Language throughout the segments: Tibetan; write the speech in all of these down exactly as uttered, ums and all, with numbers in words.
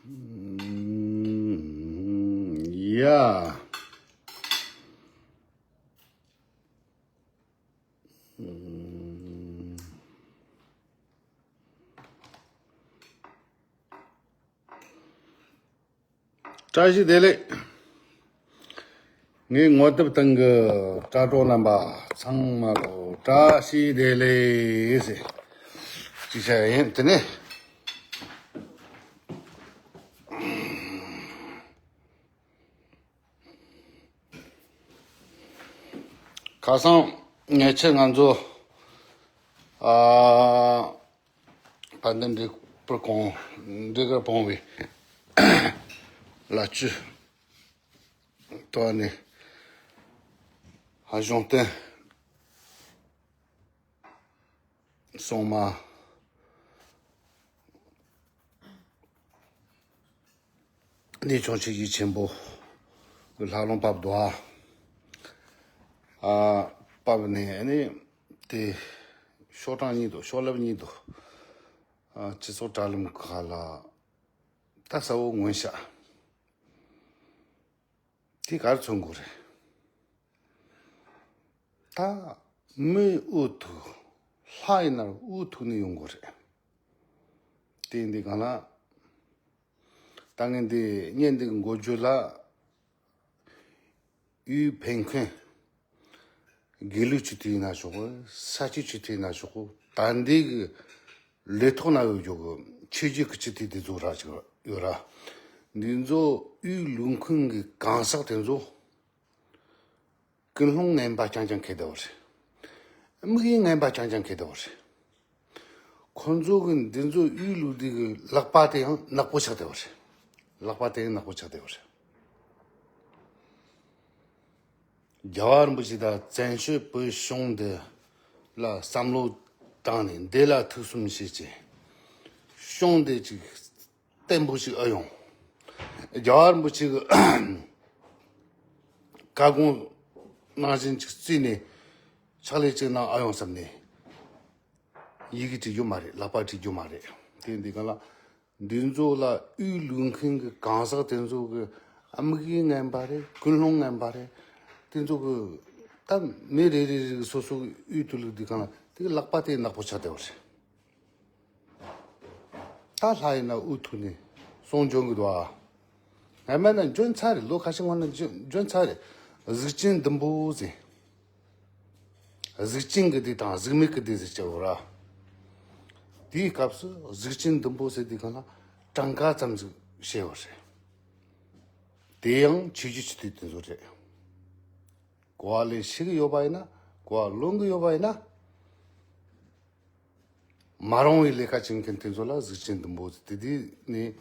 Yeah. བཀྲ་ཤིས་བདེ་ལེགས། ངའི་ངོ་དེབ་སྟེང་གི་དྲ་གྲོགས་རྣམ་པ་ཚང་མ་ལ་བཀྲ་ཤིས་བདེ་ལེགས་ཟེར། ཅི་བྱ་ཡིན་དེ་ནས། ཁ་སང་ཉེ་ཆར་ང་ཚོ་ཨ་དཔལ་ལྡན་འབྲས་བུ་གོང་འབྲས་དཀར་སྤོང་བའི་ལ་བཅུ་ཐོག་ནས་ཧ་གཞུང་བསྟེན་སོང་མ། གནས་ཆུང་ཆེ་ཡིད་ཆེན་པོ་ལྷ་ལུང་བབས་འདུག་ཨ། ཨ་བབས་ནས་ནི་དེ་ཤོག་གྲངས་གཉིས་འདུག་ཤོག་ལྷེབ་གཉིས་འདུག་ཨ་སྤྱི་ཚོགས་དྲ་ལམ་ཁག་ལ་ད་གསལ་བོ་མངོན་ཤག་དེ་ག་རེ་མཚོན་དགོས་རེད། ད་མི་དབུ་ཐུག་ལྷ་ཡིན་ན་དབུ་ཐུག་ནས་ཡོང་དགོས་རེད། དེ་ཡིན་དུས་གང་ལ་ད་ངས་འདི་བརྙན་འདི་འགོ་བརྗོད་ལ་ཡུལ་ཕན་མཁན་དགེ་ལུགས་སྤྱི་འཐུས་ཡིན་ན་ཆོག་གི། ས་སྐྱ་སྤྱི་འཐུས་ཡིན་ན་ཆོག་གི། ད་འདི་གི་ལས་ཐོག་ན་ཡོད་རྒྱུ་གི་ཆོས་བརྒྱུད་ཀྱི་སྤྱི་འཐུས་དེ་ཚོ་ར་ཅིག་ཡོད་ར། འདི་ཚོ་ཡུལ་ལུང་ཁུངས་ཀྱི་གང་ཟག་དེ་ཚོ་ཀུན་སློང་ངན་པ་རྐྱང་རྐྱང་འཁྱེར་བསྡད་པ་རེད། དམིགས་ཡུལ་ངན་པ་རྐྱང་རྐྱང་འཁྱེར་བསྡད་པ་རེད། ཁོ་ཚོ་གི་འདི་ཚོ་ཡུལ་ལུགས་འདི་གི་ལག་པ་དེ་ཡང་ནག་པོ་ཆགས་བསྡད་པ་རེད། ལག་པ་དེ་ཡང་ནག་པོ་ཆགས་བསྡད་པ་རེད། རྒྱལ་བ་རིན་པོ་ཆེ་དང་བཙན་བྱོལ་བོད་གཞུང་འདི་ལ་བསམ་བློ་བཏང་ནས་འདི་ལ་ཐུགས་བསམ་བཞེས་ཀྱི་གཞུང་འདི་ཅིག་བརྟན་པོ་ཞིག་ཨེ་ཡོང་། རྒྱལ་བ་རིན་པོ་ཆེ་གི་བཀའ་དགོངས་ནང་བཞིན་ཅིག་བརྩིས་ནས་ཕྱག་ལས་ཅིག་གནང་ཨེ་ཡོང་བསམ་ནས་ཡི་གེ་བྲིས་རྒྱུ་མ་རེད། ལག་པ་བྲིས་རྒྱུ་མ་རེད། དེ་འདི་ག་ལ་འདི་ཚོ་ལ་ཡུལ་ལུང་ཁུངས་ཀྱི་གང་ཟག་དེ་ཚོ་གི་དམིགས་ཡུལ་ངན་པ་རེད། ཀུན་སློང་ངན་པ་རེད། དེ་ཚོ་གི་ད་མི་རེ་རེ་རེ་སོ་སོ་གི་ཡུལ་དུ་ལུགས་འདི་གང་ལ་དེ་གི་ལག་པ་དེ་ནག་པོ་ཆགས་བསྡད་པ་རེད། ད་ལྷ་ཡིན་ན་དབུ་ཐུག་ནས་གསུང་འབྱོན་གི་འདུག་ཨ། ངས་མེད་ན་འབྱོན་ཚར་རེད། ལོ་ཁ་ཤས་སྔོན་ན་འབྱོན་འབྱོན་ཚར་རེད། གཟུགས་ཅན་བདུན་པོ་ཟེར། གཟུགས་ཅན་གི་དེ་དང་གཟུགས་མེད་གི་དེ་ཟེར་གྱི་ཡོད་ར། དེའི་སྐབས་སུ་གཟུགས་ཅན་བདུན་པོ་ཟེར་དུས་གང་ལ་གྲངས་ཀ་ཙམ་ཟིག་བཤད་ཡོད་རེད། དེ་ཡང་ཆོས་བརྒྱུད་སྤྱི་འཐུས་དེ་ཚོ་རེད། གོ་བ་ལེན་ཤེས་གི་ཡོད་པ་ཡིན་ན། གོ་བ་ལོན་གི་ཡོད་པ་ཡིན་ན། མ་རུང་བའི་ལས་ཀ་བྱེད་མཁན་དེ་ཚོ་ལ་གཟུགས་ཅན་བདུན་པོ་དེ་དུས་ནས་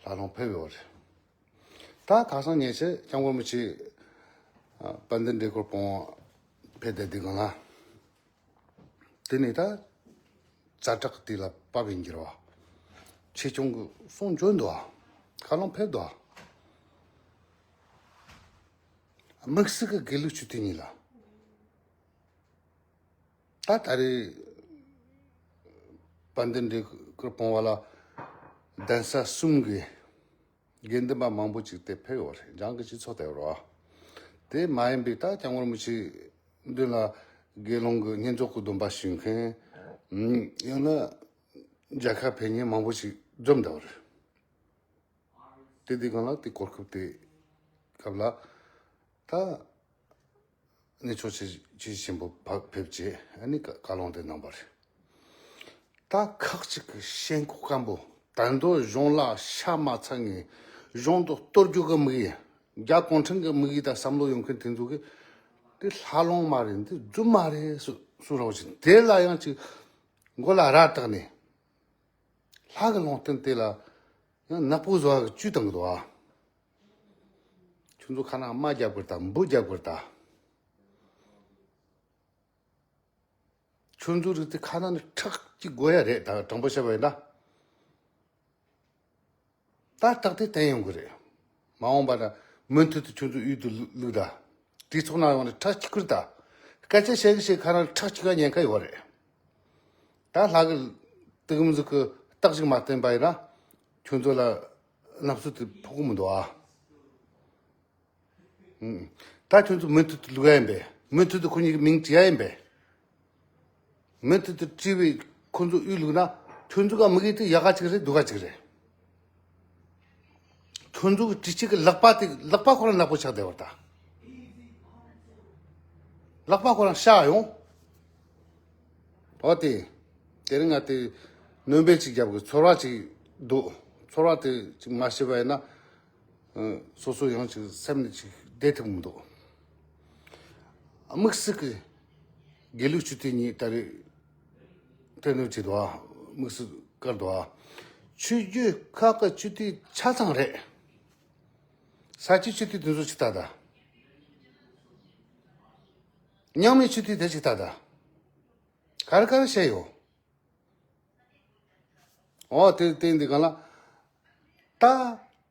ལྷ་ལུང་ཕེབས་ཡོད་རེད། ད་ཁ་སང་ཉེ་ཆར་སྐྱབས་མགོན་རིན་པོ་ཆེ་ཨ་དཔལ་ལྡན་འབྲས་བུ་སྤུངས་ཕེབས་བསྡད་དུས་སྒང་ལ། དེ་ནས་ད་ཛ་དྲག་དེ་ལ་བབས་ཡིན་གྱི་རེད་བ། ཆེ་ཆུང་གི་གསུང་བརྗོད་འདུག་བ། ཁ་ལོང་ཕེབས་འདུག་བ། དམིགས་བསལ་གྱི་དགེ་ལུགས་སྤྱི་འཐུས་གཉིས་ལ། ད་ད་རེས་དཔལ་ལྡན་འབྲས་བུ་སྤུངས་པ་ལ་གདན་ས་གསུམ་གྱི་དགེ་འདུན་པ་མང་པོ་ཅིག་དེ་ཕེབས་ཡོད་རེད། འཇང་གི་སྤྱི་ཚོགས་དེ་རོ། དེ་མ་ཡིན་པའི་ད་སྐྱབས་མགོན་རིན་པོ་ཆེ་མདུན་ལ་དགེ་སློང་གི་བསྙེན་རྫོགས་ཀྱི་སྡོམ་པ་ཞུ་མཁན། ཡང་ན་མཇལ་ཁ་ཕེབས་མཁན་མང་པོ་ཞིག་འཛོམས་བསྡད་པ་རེད། དེ་དུས་སྒང་ལ་དེ་གོ་སྐབས་དེ་སྐབས་ལ་ད་གནས་མཆོག་ཆེ་ཆེ་ཆེན་པོ་ཕ་ཕེབས་རྗེས་ཨ་ནི་བཀའ་བཀའ་ལུང་དེ་གནང་བ་རེད། ད་ཁག་ཅིག་གི་ཞེན་ཁོག་སྐམ་པོ། ད་དུང་གཞུང་ལ་ཤ་མ་ཚ་ངེས། གཞུང་དུ་གཏོར་རྒྱུ་གི་དམིགས་ཡུལ། རྒྱ་གུང་ཁྲན་གི་དམིགས་ཡུལ་དང་བསམ་བློ་ཡོད་མཁན་དེ་ཚོ་གི་དེ་ལྷ་ལུང་མ་རེད། འདི་རྫུན་མ་རེད་སུ་སུ་རོགས་བྱེད། དེ་ལ་ཡང་ཅིག་མགོ་ལ་རྭ་བཏགས་ནས། ལྷ་གི་ལུང་བསྟན་དེ་ལ་ཡང་ནག་པོ་བཟོ་བ་གི་བཅུད་བཏང་གི་འདུག་ཨ། ཁྱོད་ཚོ་ཁ་ནང་རྨ་རྒྱབ་དགོས་ད། འབུ་རྒྱབ་དགོས་ད། ཁྱོད་ཚོའི་རིགས་དེ་ཁ་ནང་ནས་ཁྲག་གཅིག་དགོས་ཡ་རེད། ད་དྲང་པོ་བཤད་པ་ཡིན་ན། ད་རྟགས་དེ་བསྟན་ཡོང་གི་རེད། མ་འོངས་པ་ན་མུ་མཐུད་དུ་ཁྱོད་ཚོ་ཡུལ་དུ་བླུག་ད། དེ་ཚོགས་ནང་ཡོང་ནས་ཁྲག་གཅིག་ཁུར་ད། སྐད་ཆ་བཤད་གི་བཤད་ཁ་ནང་ཁྲག་གཅིག་ག་ཉེན་ཁ་ཡོད་རེད། ད་ལྷ་གི་དུག་མི་ཟིག་གི་རྟགས་ཅིག་མ་བསྟན་པ་ཡིན་ན། ཁྱོད་ཚོ་ལ་ གནམ་སྲོལ་དེ་ཕོག་གི་མི་འདུག་ཨ། ཨུམ། ད་ཁྱོད་ཚོ་མུ་མཐུད་དུ་བླུག་ཡ་ཡིན་པས། མུ་མཐུད་དུ་ཁོ་གཉིས་ཀྱི་མིང་བྲིས་ཡ་ཡིན་པས། མུ་མཐུད་དུ་བྲིས་པའི་ཁོ་ཚོ་དབུས་བླུགས་ན། ཁྱོད་ཚོ་ག་མི་གི་དེ་ཡག་ག་ཅིག་རེད། སྡུག་ག་ཅིག་རེད། ཁྱོད་ཚོ་གི་བྲིས་ཆས་ཀྱི་ལག་པ་དེ། ལག་པ་ཁོ་རང་ནག་པོ་ཆགས་བསྡད་པ་རེད་ད། ལག་པ་ཁོ་རང་ཤ་ཡོང་། འོ་དེ། དེ་རིང་ང་དེ་སྣོན་པ་ཅིག་རྒྱབ་གི་ཚོར་བ་ཅིག་འདུག་ཚོར་བ་དེ་ཅིག་མ་ཤེས་པ་ཡིན་ན། ཨ། སོ་སོ་ཡང་ཅིག་སེམས་ནས་ཅིག་བདེ་ཐུབ་མི་འདུག་དམིགས་བསལ་གྱི་དགེ་ལུགས་སྤྱི་འཐུས་གཉིས་ད་རེས་ཐད་གནོན་བྱས་འདུག་ཨ། དམིགས་བསལ་བཀར་འདུག་ཨ། ཆོས་བརྒྱུད་ཁག་གི་སྤྱི་འཐུས་ཆ་ཚང་རེད། ས་སྐྱའི་སྤྱི་འཐུས་དེ་ཚོ་ཅིག་ལྟ་ད། རྙིང་མའི་སྤྱི་འཐུས་དེ་ཅིག་ལྟ་ད། ག་རེ་ག་རེ་བཤད་ཡོད། འོ་དེ་སྟེང་འདི་གང་ལ། ད་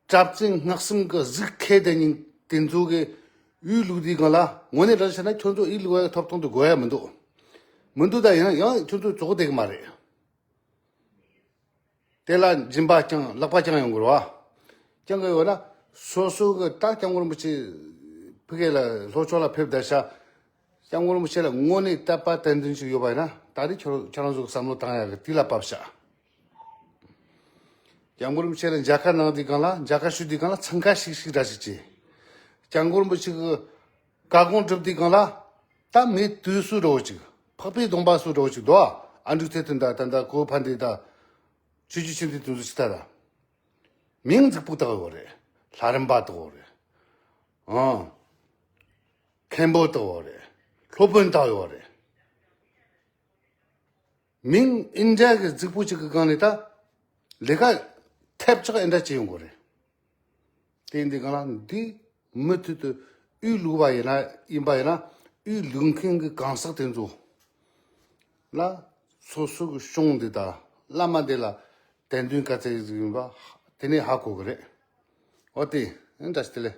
གྲྭ་བཙུན་སྔགས་གསུམ་གི་གཟུགས་ཁས་དེ་ཉིན་དེ་ཚོ་གི་དབུས་བླུགས་དུས་གང་ལ། དངོས་གནས་དྲང་བཤད་ན་ཁྱོད་ཚོ་དབུས་བླུགས་པའི་ཐོབ་ཐང་དུ་དགོས་ཡ་མི་འདུག་མི་འདུག་ད་ཡིན་ན་ཡང་ཁྱོད་ཚོ་བཙོག་བསྡད་གི་མ་རེད། དེ་ལ་སྦྱིན་པ་བསྐྱངས། ལག་པ་བརྐྱང་ཡོང་དགོས་རེད་བ། བརྐྱང་གི་ཡོད་ན། སོ་སོ་གི་ད་སྐྱབས་མགོན་རིན་པོ་ཆེ་ཕ་གི་ལ་ལྷོ་ཕྱོགས་ལ་ཕེབས་བསྡད་ཤག་སྐྱབས་མགོན་རིན་པོ་ཆེ་ལ་དངོས་གནས་དད་པ་ཏན་ཏན་ཞིག་ཡོད་པ་ཡིན་ན། ད་རེས་ཁྱོད་ཁྱོད་རང་ཚོ་གི་བསམ་བློ་བཏང་ཡག་གི་དུས་ལ་བབས་ཤག་སྐྱབས་མགོན་རིན་པོ་ཆེ་ལ་མཇལ་ཁ་གནང་དུས་སྒང་ལ། མཇལ་ཁ་ཞུ་དུས་སྒང་ལ་འཚང་ཁ་ཤིག་ཤིག་འདྲ་ཞིག་བྱས། སྐྱབས་མགོན་རིན་པོ་ཆེ་གི་བཀའ་དགོངས་སྒྲུབ་དུས་སྒང་ལ། ད་མི་དུས་སུ་འགྲོ་ཅིག་འཕགས་པའི་སྡོམ་པ་སུ་འགྲོ་ཅིག་འདུག་ཨ། འབྲུག་ཐེར་དོན་དང་། ད་ད་གོ་ཕན་བདེ་དང་། ཆོས་རྗེ་ཆོས་མཐུན་དེ་ཚོ་ཅིག་ལྟ་ད། མིང་རྫིག་པོ་བཏགས་ཡོད་རེད། ལྷ་རམས་པ་བཏགས་ཡོད་རེད། ཨང་། མཁན་པོ་བཏགས་ཡོད་རེད། སློབ་དཔོན་བཏགས་ཡོད་རེད། མིང་ཨིན་འདྲ་གི་རྫིག་པོ་ཅིག་གི་སྒང་ནས་ད་ལས་ཀ་ཐེབས་ཆག་ཨིན་འདྲ་བྱེད་ཡོང་གི་རེད། དེ་འདི་གང་ལ་འདི་མུ་མཐུད་དུ་དབུས་བླུགས་པ་ཡིན་ན། ཡིན་པ་ཡིན་ན་དབུས་བླུགས་མཁན་གྱི་གང་ཟག་དེ་ཚོ་ལ་སོ་སོ་གི་གཞུང་འདི་དང་བླ་མ་འདི་ལ་དད་འདུན་ག་ཚད་ཡོད་པ་དེ་ནས་ཧ་གོ་གི་རེད། འོ་དེ་ཨིན་འདྲ་ཞིག་དེ་ལས།